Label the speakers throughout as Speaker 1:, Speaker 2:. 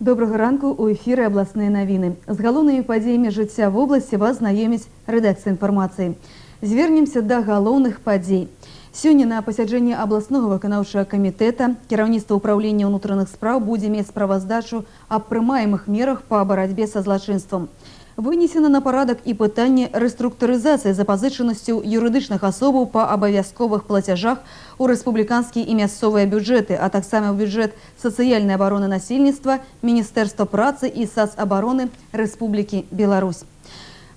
Speaker 1: Добрага ранку, у эфіры абласныя навіны. З галоўнымі падзеямі жыцця вобласці вас знаёміць рэдакцыя інфармацыі. Звернемся да галоўных падзей. Сёння на пасяджэнні абласнога выканаўчага камітэта кіраўніцтва ўпраўлення ўнутраных спраў будзе мець справаздачу аб прымаемых мерах па барацьбе са злачынствам. Вынесена на парадак і пытанне рэструктурызацыі запазычанасцяў юрыдычных асобаў па абавязковых плацяжах у рэспубліканскі і мясцовыя бюджэты, а таксама ў бюджэт сацыяльнай абароны насельніцтва, Міністэрства працы і сацабароны Рэспублікі Беларусь.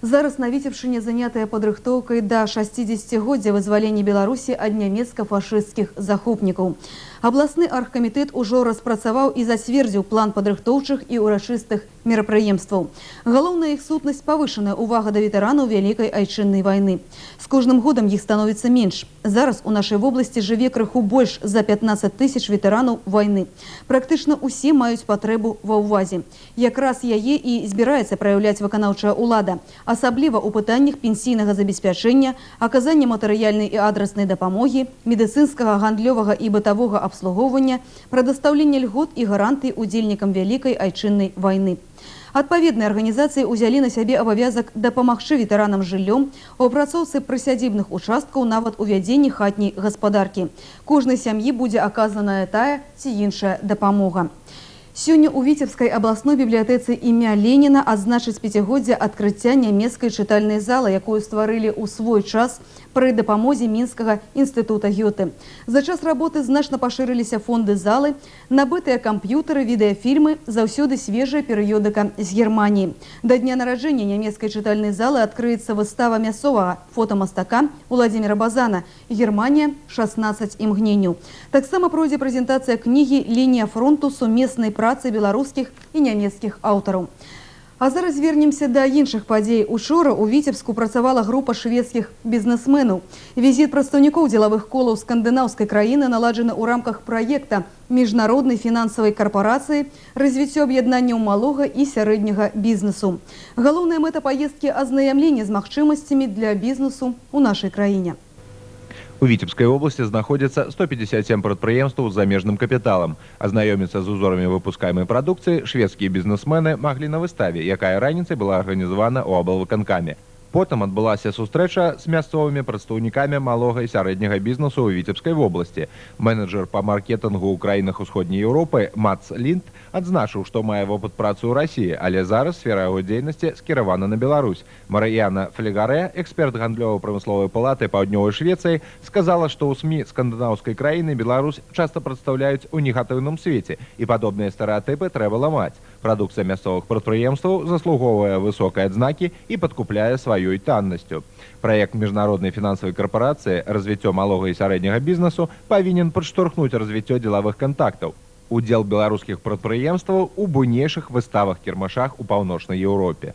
Speaker 1: Зараз на Віцебшчыне занятая падрыхтоўкай да 60-годдзя вызвалення Беларусі ад нямецка-фашысцкіх захопнікаў. Абласны аргкамітэт ужо распрацаваў і зацвердзіў план падрыхтоўчых і ўрачыстых мерапрыемстваў. Галоўная іх сутнасць — павышаная ўвага да ветэранаў Вялікай айчыннай вайны. З кожным годам іх становіцца менш. Зараз у нашай вобласці жыве крыху больш за 15 тысяч ветэранаў вайны. Практычна ўсе маюць патрэбу ва ўвазе. Якраз яе і збіраецца праяўляць выканаўчая ўлада, асабліва ў пытаннях пенсійнага забеспячэння, аказання матэрыяльнай і адраснай дапамогі, медыцынскага, гандлёвага і бытавога абслугоўвання, прадастаўлення льгот і гарантый удзельнікам Вялікай айчыннай вайны. Адпаведныя арганізацыі ўзялі на сябе абавязак дапамагчы ветэранам жыллём, у апрацоўцы прысядзібных участкаў, нават у вядзенні хатняй гаспадаркі. Кожнай сям'і будзе аказаная тая ці іншая дапамога. Сёння ў Віцебскай абласной бібліятэцы імя Леніна адзначыць пяцігоддзя адкрыцця нямецкай чытальнай залы, якую стварылі ў свой час пры дапамозе Мінскага інстытута Гёты. За час работы значна пашырыліся фонды залы, набытыя камп'ютары, відэафільмы, заўсёды свежая перыёдыка з Германіі. Да дня нараджэння нямецкай чытальнай залы адкрыецца выстава мясцовага фотамастака Уладзіміра Базана «Германія. 16 імгненняў». Таксама пройдзе прэзентацыя кнігі «Лінія фронту» сумеснай працы беларускіх і нямецкіх аўтараў. А зараз вернемся да іншых падзей. Учора ў Віцебску працавала група шведскіх бізнесменаў. Візіт прадстаўнікоў дзелавых колаў скандынаўскай краіны наладжаны ў рамках праекта міжнароднай фінансавай карпорацыі «Развіццё аб'яднанняў малога і сярэдняга бізнесу». Галоўная мэта паездкі — азнаямленне з магчымасцямі для бізнесу ў нашай краіне.
Speaker 2: У Витебской области знаходзіцца 157 прадпрыемстваў з замежным капіталам. Азнаёміцца з узорамі выпускаемай прадукцыі шведскія бізнесмены маглі на выставе, якая раніцай была арганізавана ў аблвыканкаме. Потым адбылася сустрэча з мясцовымі прадстаўнікамі малога і сярэдняга бізнесу ў Віцебскай вобласці. Менеджер па маркетынгу ў краінах Усходняй Еўропы Мац Лінд адзначыў, што мае вопыт працы ў Расіі, але зараз сфера яго дзейнасці скіравана на Беларусь. Марыяна Флегаре, эксперт гандлёва-прамысловай палаты паўднёвай Швецыі, сказала, што ў СМІ скандынаўскай краіны Беларусь часта прадстаўляюць у негатыўным свеце, і падобныя стэрэатыпы трэба ламаць. Прадукцыя мясцовых прадпрыемстваў заслугоўвае высокай адзнакі і падкупляе сваёй таннасцю. Праект міжнароднай фінансавай карпорацыі «Развіццё малога і сярэдняга бізнесу» павінен падштурхнуць развіццё дзелавых кантактаў. Удзел беларускіх прадпрыемстваў у буйнейшых выставах-кірмашах у Паўночнай Еўропе.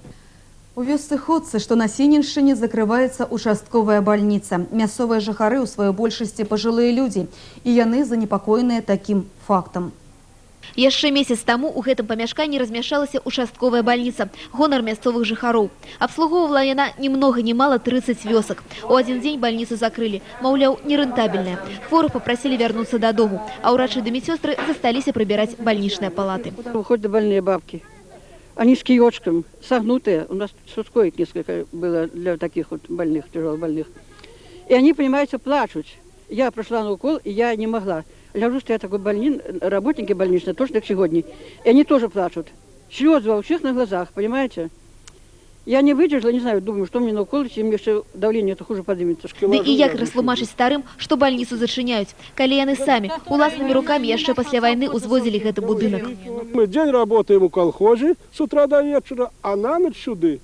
Speaker 1: У вёсцы Ходцы, што на Сенненшчыне, закрываецца участковая бальніца. Мясцовыя жыхары ў сваёй большасці пажылыя людзі, і яны занепакоеныя такім фактам.
Speaker 3: Яшчэ месяц таму ў гэтым памяшканні размяшчалася участковая бальніца, гонар мясцовых жыхароў. Абслугоўвала яна ні многа ні мала 30 вёсак. У адзін дзень бальніцу закрылі. Маўляў, нерэнтабельная. Хворых папрасілі вярнуцца дадому, а ўрачы ды медсёстры засталіся прыбіраць бальнічныя палаты.
Speaker 4: Ходят больные бабки. Они с киёчком, согнутые. У нас тут коек несколько было для таких вот больных, тяжелых больных. И они, понимаете, плачут. Я пришла на укол, и я не могла. Гляжу, стоят такой работники больничные, тоже как сегодня. И они тоже плачут. Слезы у всех на глазах, понимаете? Я не выдержала, не знаю, думаю, что мне на укол, если мне еще давление это хуже поднимется.
Speaker 3: Ды і як растлумачыць старым, што бальніцу зачыняюць, калі яны самі уласнымі рукамі яшчэ пасля вайны ўзводзілі гэты будынак?
Speaker 5: Мы день работаем у колхозе с утра до вечера, а на ночь сюда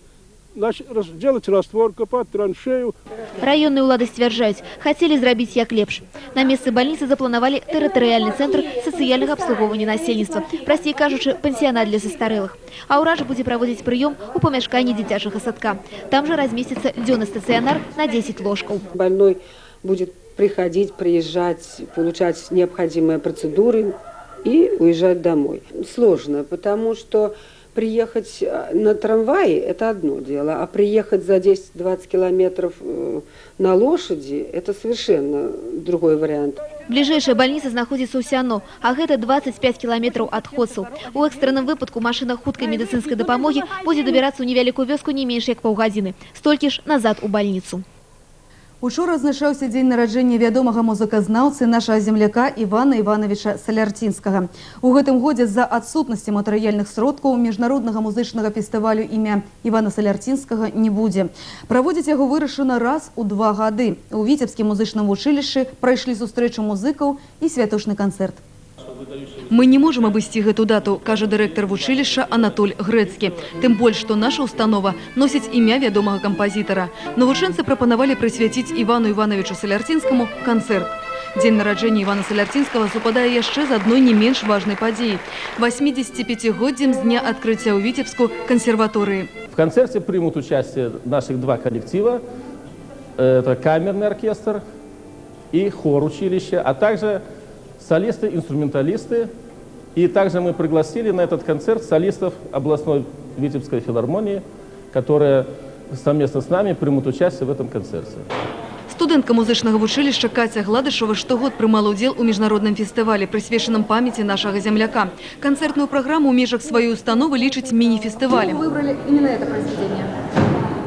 Speaker 5: делать раствор, копать траншею.
Speaker 3: Раённыя ўлады сцвярджаюць, хацелі зрабіць як лепш. На месцы бальніцы запланавалі тэрытарыяльны цэнтр сацыяльнага абслугоўвання насельніцтва, прасцей кажучы, пансіянат для застарэлых. А ўрач будзе праводзіць прыём у памяшканні дзіцячага садка. Там жа размесціцца дзённы стацыянар на 10 ложкаў.
Speaker 6: Больной будет приходить, приезжать, получать необходимые процедуры и уезжать домой. Сложно, потому что приехать на трамвае – это одно дело, а приехать за 10-20 километров на лошади – это совершенно другой вариант.
Speaker 3: Бліжэйшая бальніца знаходзіцца ў Сяно, а гэта 25 кіламетраў ад Хоцаў. У экстранным выпадку машына хуткай медыцынскай дапамогі будзе дабірацца ў невялікую вёску не менш як паўгадзіны. Столькі ж назад у бальніцу.
Speaker 1: Учора адзначаўся дзень нараджэння вядомага музыказнаўцы, нашага земляка Івана Іванавіча Салярцінскага. У гэтым годзе з-за адсутнасці матэрыяльных сродкаў міжнароднага музычнага фестывалю імя Івана Салярцінскага не будзе. Праводзіць яго вырашана раз у 2 гады. У Віцебскім музычным вучылішчы прайшлі сустрэчу музыкаў і святочны канцэрт. «Мы не можам абысці гэту дату, – кажа дырэктар вучылішча Анатоль Грэцкі. Тым больш, што наша установа носіць імя вядомага кампазітара. Навучэнцы прапанавалі прысвяціць Івану Іванавічу Салярцінскаму канцэрт. Дзень нараджэння Івана Салярцінскага супадае яшчэ з адной не менш важнай падзеяй – 85-годдзем з дня адкрыцця ў Віцебску кансерваторыі.
Speaker 7: В концерте примут участие наших два коллектива. Это камерный оркестр и хор училища, а также солисты, инструменталисты. И также мы пригласили на этот концерт солистов областной Витебской филармонии, которые совместно с нами примут участие в этом концерте.
Speaker 1: Студэнтка музычнага вучылішча Каця Гладышева штогод прымала ўдзел у міжнародным фестывалі, прысвечаным памяці нашага земляка. Канцэртную праграму ў межах сваёй установы лічыць міні-фестывалем.
Speaker 8: Выбрали именно это произведение?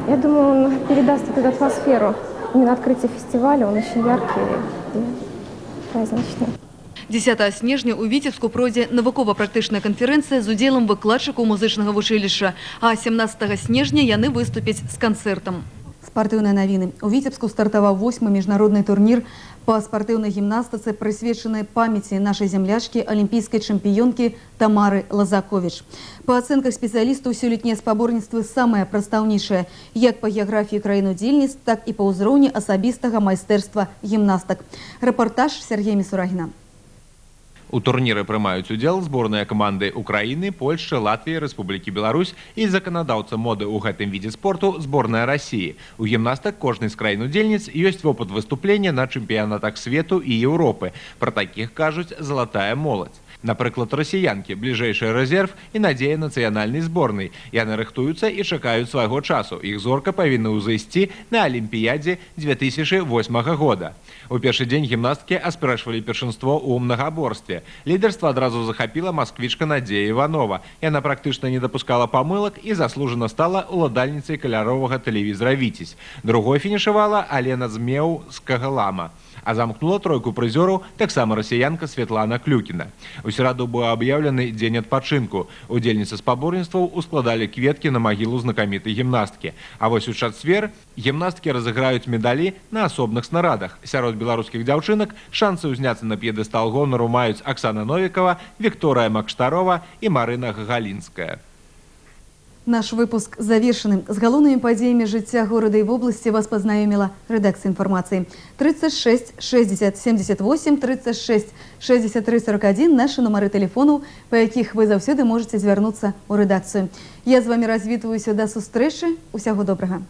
Speaker 9: Я думаю, он передаст вот эту атмосферу. Именно открытие фестиваля, он очень яркий и праздничный.
Speaker 1: 10 снежня ў Віцебску пройдзе навукова-практычная канферэнцыя з удзелам выкладчыкаў музычнага вучылішча, а 17 снежня яны выступяць з канцэртам. Спартыўныя навіны. У Віцебску стартаваў восьмы міжнародны турнір па спартыўнай гімнастыцы, прысвечаны памяці нашай зямлячкі, алімпійскай чэмпіёнкі Тамары Лазаковіч. Па ацэнках спецыялістаў, сёлетнія спаборніцтвы самыя прадстаўнічыя як па геаграфіі краін-удзельніц, так і па ўзроўні асабістага майстэрства гімнастак. Рэпартаж Сяргея Місурагіна.
Speaker 2: У турніры прымаюць удзел зборныя каманды Украіны, Польшчы, Латвіі, Рэспублікі Беларусь і заканадаўца моды ў гэтым відзе спорту зборная Расіі. У гімнастак кожнай з краін-удзельніц ёсць вопыт выступлення на чэмпіянатах свету і Еўропы. Пра такіх кажуць: залатая моладзь. Напрыклад, расіянкі – бліжэйшы рэзерв і надзея нацыянальнай зборнай. Яны рыхтуюцца і чакаюць свайго часу. Іх зорка павінна ўзысці на Алімпіядзе 2008 года. У першы дзень гімнасткі аспрэчвалі першынство ў мнагаборстве. Лідарства адразу захапіла масквічка Надзея Іванова. Яна практычна не дапускала памылак і заслужана стала уладальніцай каляровага тэлевізара «Віцязь». Другой фінішавала Алена Змеў з Кагалама. А замкнула тройку прызёраў таксама расіянка Святлана Клюкіна. У сераду быў аб'яўлены дзень адпачынку. Удзельніцы спаборніцтваў ускладалі кветкі на магілу знакамітай гімнасткі. А вось у чацвер гімнасткі разыграюць медалі на асобных снарадах. Сярод беларускіх дзяўчынак шансы ўзняцца на п'едэстал гонару маюць Аксана Новікава, Вікторыя Макштарова і Марына Гагалінская.
Speaker 1: Наш выпуск завершаны. З галоўнымі падзеямі жыцця горада і вобласці вас пазнаёміла рэдакцыя інфармацыі. 36 60 78, 36 63 41 – нашы нумары тэлефонаў, па якіх вы заўсёды можаце звярнуцца ў рэдакцыю. Я з вамі развітваюся да сустрэчы. Усяго добрага.